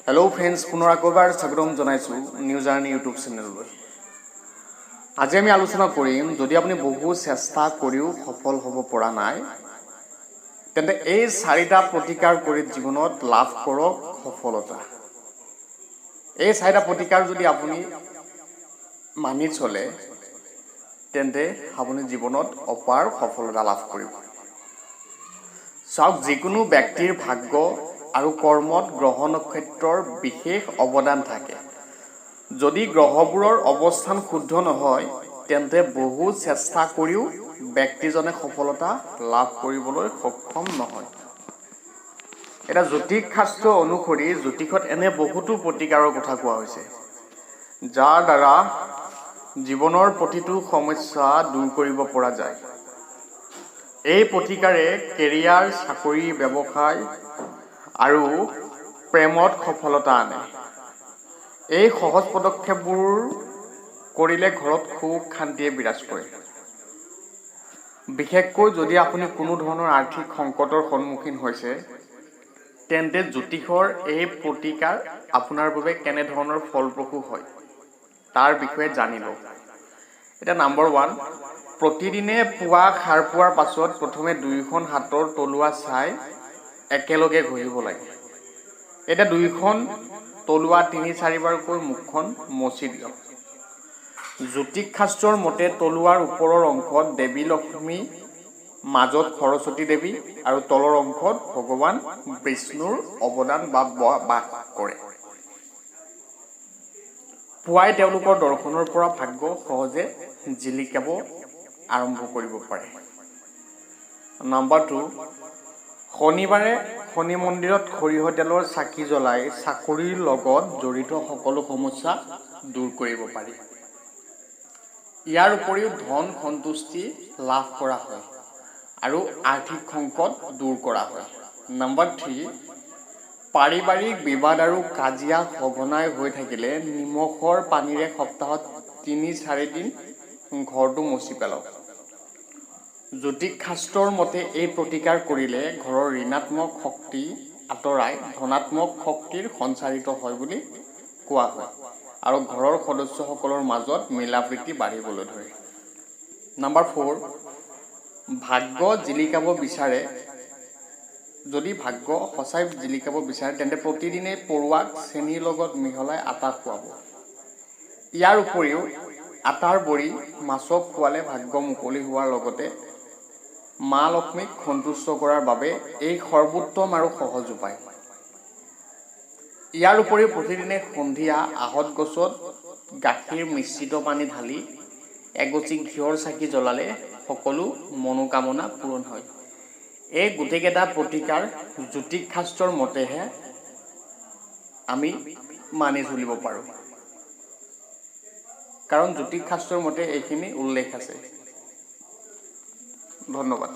Hello' friends, পুনৰ আকৌ এবাৰ স্বাগতম জনাইছোঁ নিউ জাৰ্ণি ইউটিউব চেনেললৈ। আজি আমি আলোচনা কৰিম, যদি আপুনি বহু চেষ্টা কৰিও সফল হ'ব পৰা নাই, তেন্তে এই চাৰিটা প্ৰতিকাৰ কৰি জীৱনত লাভ কৰক সফলতা। এই চাৰিটা প্ৰতিকাৰ যদি আপুনি মানি চলে, তেন্তে আপুনি জীৱনত অপাৰ সফলতা লাভ কৰিব। চাওক, যিকোনো ব্যক্তিৰ ভাগ্য আৰু কৰ্মত গ্ৰহ নক্ষত্ৰৰ বিশেষ অৱদান থাকে। যদি গ্ৰহবোৰৰ অৱস্থান শুদ্ধ নহয়, তেন্তে বহু চেষ্টা কৰিও ব্যক্তিজনে সফলতা লাভ কৰিবলৈ সক্ষম নহয়। এতিয়া জ্যোতিষ শাস্ত্ৰ অনুসৰি জ্যোতিষত এনে বহুতো প্ৰতিকাৰৰ কথা কোৱা হৈছে, যাৰ দ্বাৰা জীৱনৰ প্ৰতিটো সমস্যা দূৰ কৰিব পৰা যায়। এই প্ৰতিকাৰে কেৰিয়াৰ, চাকৰি, ব্যৱসায় আৰু প্ৰেমত সফলতা আনে। এই সহজ পদক্ষেপবোৰ কৰিলে ঘৰত সুখ শান্তিয়ে বিৰাজ কৰে। বিশেষকৈ যদি আপুনি কোনো ধৰণৰ আৰ্থিক সংকটৰ সন্মুখীন হৈছে, তেন্তে জ্যোতিষৰ এই প্ৰতিকাৰ আপোনাৰ বাবে কেনেধৰণৰ ফলপ্ৰসূ হয়, তাৰ বিষয়ে জানি লওক। এতিয়া নাম্বাৰ 1, প্ৰতিদিনে পুৱা সাৰ পোৱাৰ পাছত প্ৰথমে দুয়োখন হাতৰ তলুৱা ছাই একেলগে ঘঁহিব লাগে। এতিয়া দুয়োখন তলুৱা তিনি চাৰিবাৰকৈ মুখখন মচি দিয়ক। জ্যোতিষ শাস্ত্ৰৰ মতে তলুৱাৰ ওপৰৰ অংশত দেৱী লক্ষ্মী, মাজত সৰস্বতী দেৱী আৰু তলৰ অংশত ভগৱান বিষ্ণুৰ অৱদান বা বাস কৰে। পুৱাই তেওঁলোকৰ দৰ্শনৰ পৰা ভাগ্য সহজে জিলিকাব আৰম্ভ কৰিব পাৰে। নাম্বাৰ 2, শনিবাৰে শনি মন্দিৰত সৰিয়হ তেলৰ চাকি জ্বলাই চাকৰিৰ লগত জড়িত সকলো সমস্যা দূৰ কৰিব পাৰি। ইয়াৰ উপৰিও ধন সন্তুষ্টি লাভ কৰা হয় আৰু আৰ্থিক সংকট দূৰ কৰা হয়। নাম্বাৰ 3, পাৰিবাৰিক বিবাদ আৰু কাজিয়া সঘনাই হৈ থাকিলে নিমখৰ পানীৰে সপ্তাহত 3-4 দিন ঘৰটো মচি পেলাওক। জ্যোতিষ শাস্ত্ৰৰ মতে এই প্ৰতিকাৰ কৰিলে ঘৰৰ ঋণাত্মক শক্তি আঁতৰাই ধনাত্মক শক্তিৰ সঞ্চাৰিত হয় বুলি কোৱা হয় আৰু ঘৰৰ সদস্যসকলৰ মাজত মিলা প্ৰীতি বাঢ়িবলৈ ধৰে। নাম্বাৰ 4, ভাগ্য জিলিকাব বিচাৰে যদি, ভাগ্য সঁচাই জিলিকাব বিচাৰে, তেন্তে প্ৰতিদিনেই পৰুৱাক চেনিৰ লগত মিহলাই আটা খুৱাব। ইয়াৰ উপৰিও আটাৰ বড়ি মাছক খুৱালে ভাগ্য মুকলি হোৱাৰ লগতে মা লক্ষ্মীক সন্তুষ্ট কৰাৰ বাবে এই সৰ্বোত্তম আৰু সহজ উপায়। ইয়াৰ উপৰিও প্ৰতিদিনে সন্ধিয়া আহঁত গছত গাখীৰ মিশ্ৰিত পানী ঢালি এগছি ঘিউৰ চাকি জ্বলালে সকলো মনোকামনা পূৰণ হয়। এই গোটেইকেইটা প্ৰতিকাৰ জ্যোতিষ শাস্ত্ৰৰ মতেহে আমি মানি চলিব পাৰোঁ, কাৰণ জ্যোতিষ শাস্ত্ৰৰ মতে এইখিনি উল্লেখ আছে। ধন্যবাদ।